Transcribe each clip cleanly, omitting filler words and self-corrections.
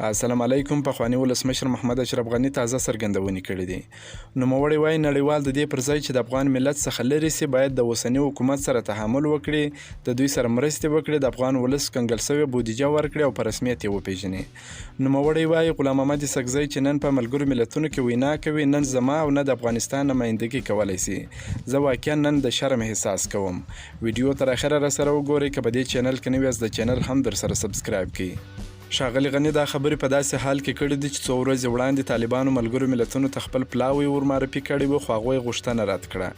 السلام علیکم پخواني ولسمشر محمد اشرف غني تازه څرګندونې کړې دي. نوموړی وايي، نړیوال د دې پر ځای چې د افغان ملت څخه لرې سي، باید د اوسني حکومت سره تحمل وکړي، د دوی سره مرستې وکړي، د افغان ولس کنګل شوې بودیجه ورکړي او په رسمیت یې وپېژني. نوموړی وايي، غلام محمد اڅکزی چې نن په ملګرو ملتونو کې وینا کوي، نن زما او نه د افغانستان نمایندګي کولی سي. زه واقعا نن د شرم احساس کوم. ویډیو تر اخره راسره وګورئ، که په دې چینل کې نوي یاست د چینل هم درسره سبسکرایب کړئ. ښاغلي غني دا خبرې په داسې حال کې کړې دي چې څو ورځې وړاندې طالبانو ملګرو ملتونو ته خپل پلاوی ور معرفي کړی و خو هغوی غوښتنه رد کړه.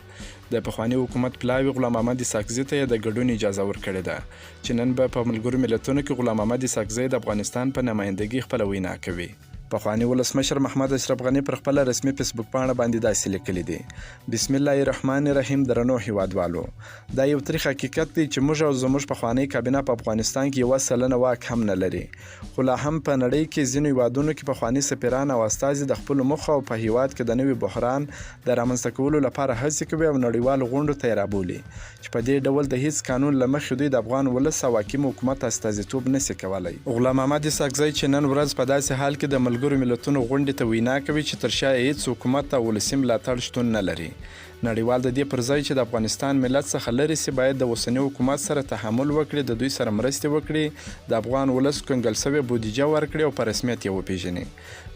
د پخواني حکومت پلاوي غلام محمد اسحاقزي ته یې د ګډون اجازه ورکړې ده چې نن به په ملګرو ملتونو کې غلام محمد اسحاقزی د افغانستان په نمایندګي خپله وینا کوي. پخواني ولسمشر محمد اشرف غني پر خپله رسمي فیسبوک پاڼه باندې داسې لیکلي دي، بسم الله الرحمن الرحیم درنو هیوادوالو! دا یو تریخ حقیقت دی چې موږ او زموږ پخوانۍ کابینه په افغانستان کې 1% واک هم نه لري، خو لا هم په نړۍ کې ځینو هیوادونو کې پخواني سفیران او استازي د خپلو موخو او په هیواد کې د نوي بحران د رامنځته کولو لپاره هڅې کوي او نړیوالو غونډو ته یې رابولي چې په دې ډول د هیڅ قانون له مخې دوی د افغان ولس او حاکم حکومت استازیتوب نه شي کولی. غلام محمد اسحاقزی چې نن ورځ په داسې حال کې د ملګرو ملتونو غونډې ته وینا کوي چې تر شا یې هیڅ حکومت او ولسي ملاتړ شتون نه لري، نړیوال د دې پر ځای چې د افغانستان ملت څخه لرې سي باید د اوسني حکومت سره تحمل وکړي، د دوی سره مرستې وکړي، د افغان ولس کنګل شوې بودیجه ورکړي او په رسمیت یې وپیژني.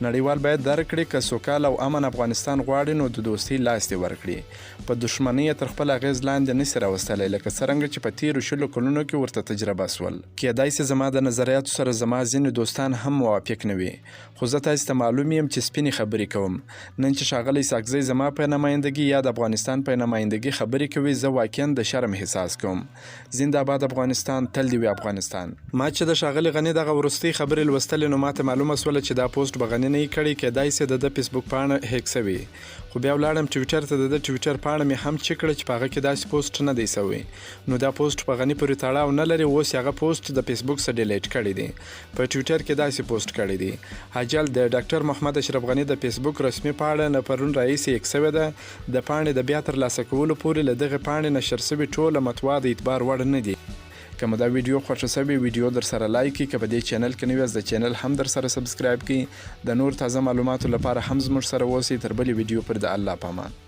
نړیوال باید درک کړي که سوکاله او امن افغانستان غواړي نو د دوستۍ لاس دې ورکړي. په دښمنۍ یې تر خپل اغیز لاندې نه سي راوستلی لکه څرنګه چې په تیرو شلو کلونو کې ورته تجربه شول. کیدای سي زما د نظریاتو سره زما ځینې دوستان هم موافق نه وي خو زه تاسې ته معلوم یم چې سپینې خبرې کوم. نن چې ښاغلی ساکزی زما په نمایندګي یا د افغانستان په نمایندګي خبرې کوي، زه واقعاً د شرم احساس کوم. زنده اباد افغانستان، تل دې وي افغانستان. ما چې د ښاغلي غني دغه وروستۍ خبرې لوستلې نو ماته معلومه شوله چې دا پوسټ به غني نه وي کړی، کېدای شي د ده فېسبوک پاڼه هېک شوې. خو بیا ولاړم ټویټر ته د ده ټویټر پاڼه مې هم چیک کړه چې په هغه کې داسې پوسټ نه دی شوی. نو دا پوسټ په غني پورې تړاو نه لري، اوس یې هغه پوسټ د فېسبوک څخه ډیلیټ کړی دی. په ټویټر کې داسې پوسټ کړی دی. عجل د ډاکټر محمد اشرف غني د فیسبوک رسمي پاڼه له پرون راهیسې هک شوې ده. د پاڼې د بیا ترلاسه کولو پورې له دغې پاڼې نشر شوي ټوله متوا د اعتبار وړ نه دي. که مو دا ویډیو خوښه شوې ویډیو درسره لایک کړئ که په دې چینل کې نوي یاست د چینل هم درسره سبسکرایب کړئ د نور تازه معلوماتو لپاره هم زموږ سره اوسئ تر بلې ویډیو پورې د الله په امان.